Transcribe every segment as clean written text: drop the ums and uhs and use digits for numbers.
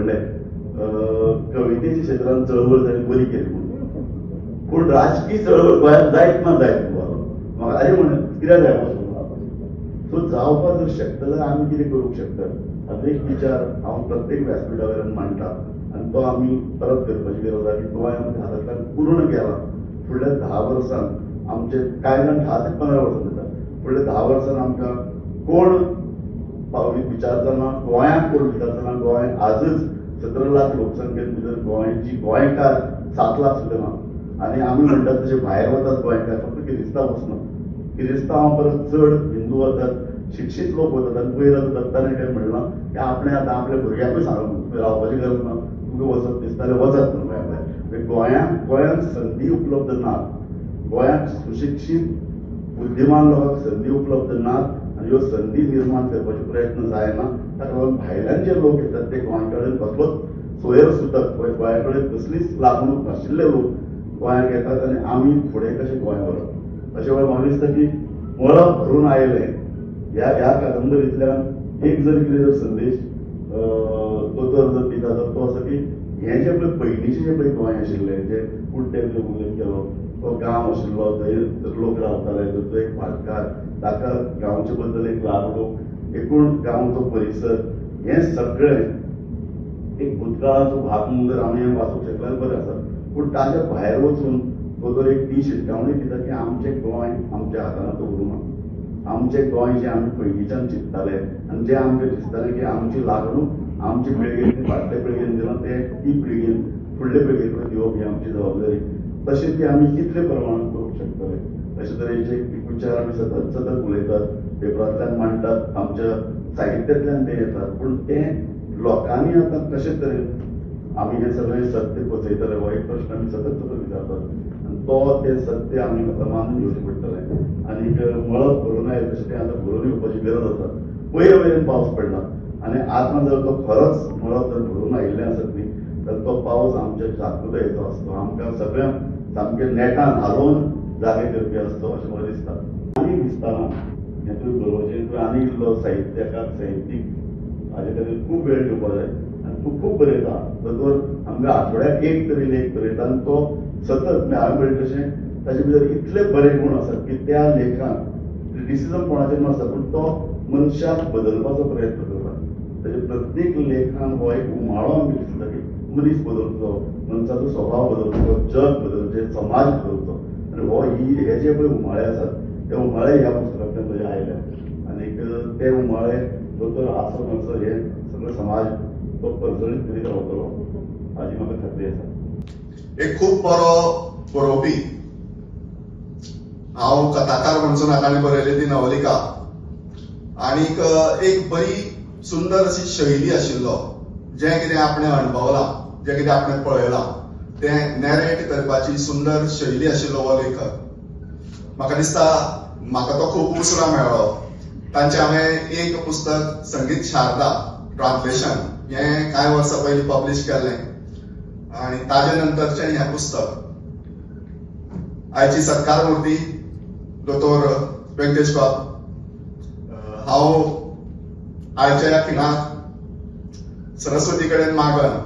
म्हणलें कवितेच्या क्षेत्रांत चळवळ ताणें बरी केली म्हणून, पूण राजकीय चळवळ गोंयांत जायत ना जायत म्हाका अरे म्हण कित्याक जाय वचून. सो जावपाक जर शकता जाल्यार आमी कितें करूंक शकतात हाचो एक विचार हांव प्रत्येक व्यासपिठा वयल्यान मांडटा आनी तो आमी परत करपाची गरज आसा की गोंय आमच्या हातांतल्यान पूर्ण गेलां. फुडल्या 10 वर्सांत आमचे कांय जाण 10 ते 15 वर्सां म्हणटा, फुडल्या 10 वर्सांत आमकां कोण विचारचो ना, गोंयांक कोण विचारचो ना. गोंय आजच 17 लाख लोकसंख्येन भितर गोंयची गोंयकार 7 लाख सुद्दां ना आनी आमी म्हणटात तशे भायर वतात गोंयकार, फक्त किरिस्तांव वचना, किरिस्तांवां परस चड हिंदू वतात, शिक्षीत लोक वतात. आनी पयर आतां दत्ताने काय म्हणलां की आपणें आतां आपल्या भुरग्यांकूय सांगलां तुमी रावपाची गरज ना, तुमकां वचत दिसतालें वचात म्हणून गोंया भायर. गोंयांक गोंयांत संदी उपलब्ध नात, गोंयांत सुशिक्षीत बुद्धिमान लोकांक संदी उपलब्ध नात आनी ह्यो संदी निर्माण करपाचे प्रयत्न जायना. ताका लागून भायल्यान जे लोक येतात ते गोंया कडेन कसलोच सोयर सुतक, गोंया कडेन कसलीच लागणूक नाशिल्ले लोक गोंयांत येतात आनी आमी फुडें कशें गोंय व्हरप. अशें वेळार म्हाका दिसता की मळब भरून आयलें ह्या ह्या कादंबरींतल्यान एक जर कितें जर संदेश दोतोर जर दिता तर तो आसा की हें जें पळय पयलींचें जें पळय गोंय आशिल्लें, जे कुड्डे उल्लेख केलो तो गांव आशिल्लो थंय लोक रावताले, थंयचो एक भाटकार, ताका गांवचे बद्दल एक लागणूक, एकूण गांवचो परिसर, हें सगळें एक भूतकाळाचो भाग म्हणून जर आमी हें वाचूंक शकल्यार बरें आसा. पूण ताच्या भायर वचून दोतोर एक ती शिटकावणी दिता की आमचें गोंय आमच्या हातान उरूंक ना. आमचें गोंय जें आमी पयलींच्यान चिंतताले आनी जें आमकां दिसतालें की आमची लागणूक आमचे पिळगेन फाटले पिळगेन दिलां तें ती पिळगेन फुडले पिळगे कडेन दिवप ही आमची जबाबदारी. तशें ती आमी कितले प्रमाणांत करूंक शकतले अशे तरेचे विचार आमी सतत सतत उलयतात, पेपरांतल्यान मांडटात, आमच्या साहित्यांतल्यान ते येतात. पूण तें लोकांनी आतां कशे तरेन आमी हें सगळें सत्य पचयतले हो एक प्रश्न आमी सतत सतत विचारतात आनी तो तें सत्य आमी आतां मानून घेवचें पडटलें. आनीक मळब भरून आयलें तशें तें आतां भरून येवपाची गरज आसा. पयर वयल्यान पावस पडला आनी आतां जर तो खरोच मळब जर भरून आयिल्लें आसत न्ही तर तो पावस आमच्या जागृतायेचो आसतो, आमकां सगळ्यांक सामकें नेटान हालोवन जागे करपी आसतो अशें म्हाका दिसता. आनी दिसतना हें तुवें बरोवचें, तुवें आनी इल्लो साहित्यकार साहित्यीक हाजे खातीर खूब वेळ दिवपाक जाय आनी तूं खूब बरयता. दोतोर आमकां आठवड्याक एक तरी लेख बरयता आनी तो सतत हांवें पळयलें तशें ताजे भितर इतले बरे गूण आसात की त्या लेखान क्रिटिसिजम कोणाचेर नासता पूण तो मनशाक बदलपाचो प्रयत्न करता. ताजे प्रत्येक लेखान हो एक उमाळो आमकां दिसता की मनीस बदलचो, मनशाचो स्वभाव बदलचो, जग बदलचें, समाज बदलचो. आनी हो ही हे जे पळय उमाळे आसात ते उमाळे ह्या पुस्तकांतल्यान म्हजे आयल्या आनीक ते उमाळे दोतोर आसो म्हणसर हे सगळो समाज तो पर्जळीत करीत रावतलो हाजी म्हाका खात्री आसा. एक खूब बरो बरोवपी, हांव कथाकार म्हणून ताणें बरयली ती नवलिका आनीक एक बरी सुंदर अशी शैली आशिल्लो, जें कितें आपणें अणभवलां, जें कितें आपणें पळयलां तें नॅरेट करपाची सुंदर शैली आशिल्लो हो लेखक. म्हाका दिसता म्हाका तो खूब उसरां मेळ्ळो. तांचें हांवें एक पुस्तक संगीत शारदा ट्रान्सलेशन हें कांय वर्सां पयलीं पब्लिश केल्लें आनी ताजे नंतरचें हें पुस्तक. आयची सत्कार मूर्ती दोतोर व्यंकटेश बाब, हांव आयच्या ह्या खिणाक सरस्वती कडेन मागन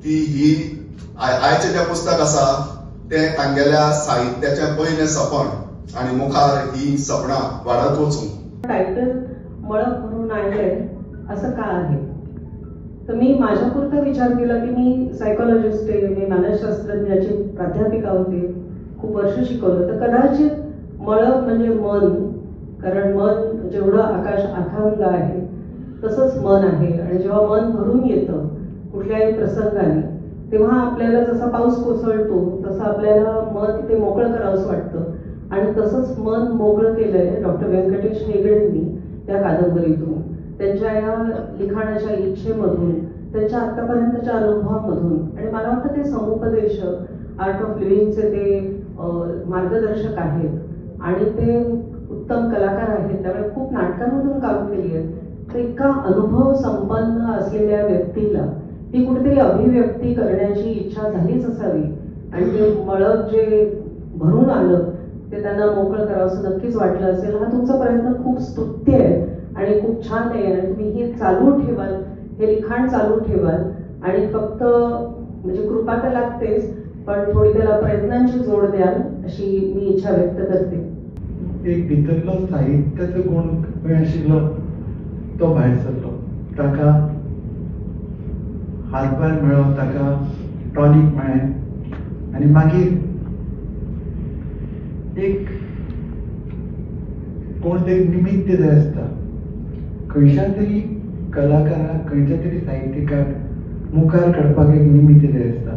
की ही आयचें जें पुस्तक आसा तें तांगेल्या साहित्याचें पयलें सपन आनी मुखार ही सपनां वाडत वचूं. टायटल मळब भरून आयलें असं का आहे? तर मी माझ्यापुरता विचार केला की मी सायकोलॉजिस्ट आहे, मी मानसशास्त्रज्ञाची प्राध्यापिका होते, खूप वर्ष शिकवलं, तर कदाचित मळब म्हणजे मन, कारण मन जेवढं आकाश आखांग आहे तसंच मन आहे आणि जेव्हा मन भरून येतं कुठल्याही प्रसंगाने तेव्हा आपल्याला जसा पाऊस कोसळतो तसं आपल्याला मन ते मोकळं करावंसं वाटतं आणि तसंच मन मोकळं केलंय डॉक्टर व्यंकटेश हेगडेंनी त्या कादंबरीतून, त्यांच्या या लिखाणाच्या इच्छेमधून, त्यांच्या आत्तापर्यंतच्या अनुभवामधून. आणि मला वाटतं ते समुपदेश आर्ट ऑफ लिव्हिंगचे ते मार्गदर्शक आहेत आणि ते उत्तम कलाकार आहेत, त्यामुळे खूप नाटकांमधून काम केली आहे. तर इतका अनुभव संपन्न असलेल्या व्यक्तीला ती कुठेतरी अभिव्यक्ती करण्याची इच्छा झालीच असावी आणि ते मळब जे भरून आलं ते त्यांना मोकळं करावंसं नक्कीच वाटलं असेल. हा तुमचा प्रयत्न खूप स्तुत्य आहे आणि खूप छान आहे आणि तुम्ही हे चालू ठेवाल, हे लिखाण चालू ठेवाल आणि फक्त म्हणजे कृपा तर लागतेच, पण थोडी त्याला प्रयत्नांची जोड द्याल अशी मी इच्छा व्यक्त करते. एक भितरलो साहित्याचो गुण खंय आशिल्लो तो भायर सरलो, ताका हातभार मेळ्ळो, ताका टॉनीक मेळ्ळें आनी मागीर एक कोण तरी निमित्त जाय आसता खंयच्या तरी कलाकाराक, खंयच्या तरी साहित्यिकाक मुखार काडपाक एक निमित्त जाय आसता.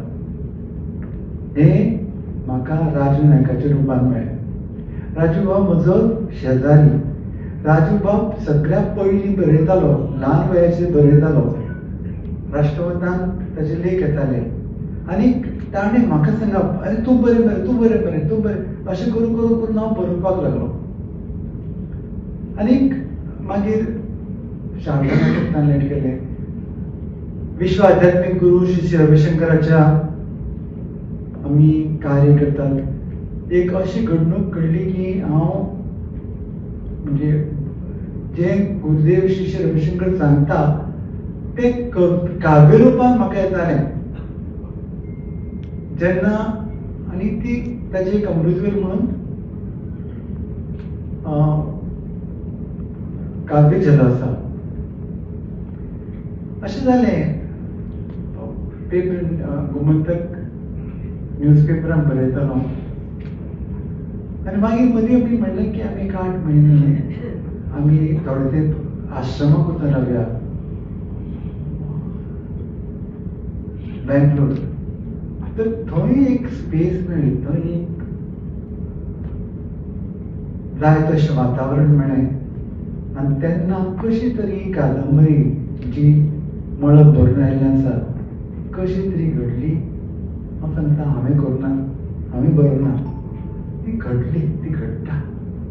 हें म्हाका राजू नायकाच्या रुपान मेळ्ळें. राजू बाब म्हजो शेजारी. राजू बाब सगळ्या पयलीं बरयतालो, ल्हान वयाचेर बरयतालो, राष्ट्रमतान ताचे लेख येताले आनी ताणें म्हाका सांगप, अरे तूं बरें मरे, तूं बरें मरे, तूं बरें, अशें करून करून करून हांव बरोवपाक लागलो. आनीक मागीर शारदा नाटक लेट केलें. विश्व आध्यात्मीक गुरू श्री श्री रविशंकराच्या आमी कार्य करतात. एक अशी घडणूक घडली की हांव म्हणजे जें गुरुदेव श्री श्री रविशंकर सांगता तें काव्य रुपान म्हाका येतालें जेन्ना, आनी ती ताची एक अमृतवेल म्हणून काव्य झेलो आसा. अशें जालें, पेपर गोमंतक न्यूजपेपरान बरयतालो आनी मागीर मदीं आमी म्हणलें की आमी 8 म्हयने आमी थोडे तेंप आश्रमाक वचून रावया बेंगलोर. तर थंय एक स्पेस मेळ्ळी, थंय एक जाय तशें वातावरण मेळ्ळें आनी तेन्ना कशी तरी कादंबरी जी मळब भरून आयिल्लें आसा कशी तरी घडली. हांव सांगता, हांवें करूं ना, हांवें बरोवंक ना, ती घडली, ती घडटा,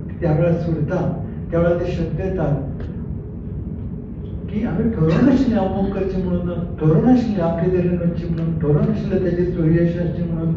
ती त्या वेळार सुरता, त्या वेळार ते शब्द येतात की हांवें ठरोवंक नाशिल्लें हांव मोग करचें म्हणून, ठरोवंक नाशिल्लें अमके तरेन वचचें म्हणून, ठरोवंक नाशिल्लें ताची स्टोरी अशी आसची म्हणून.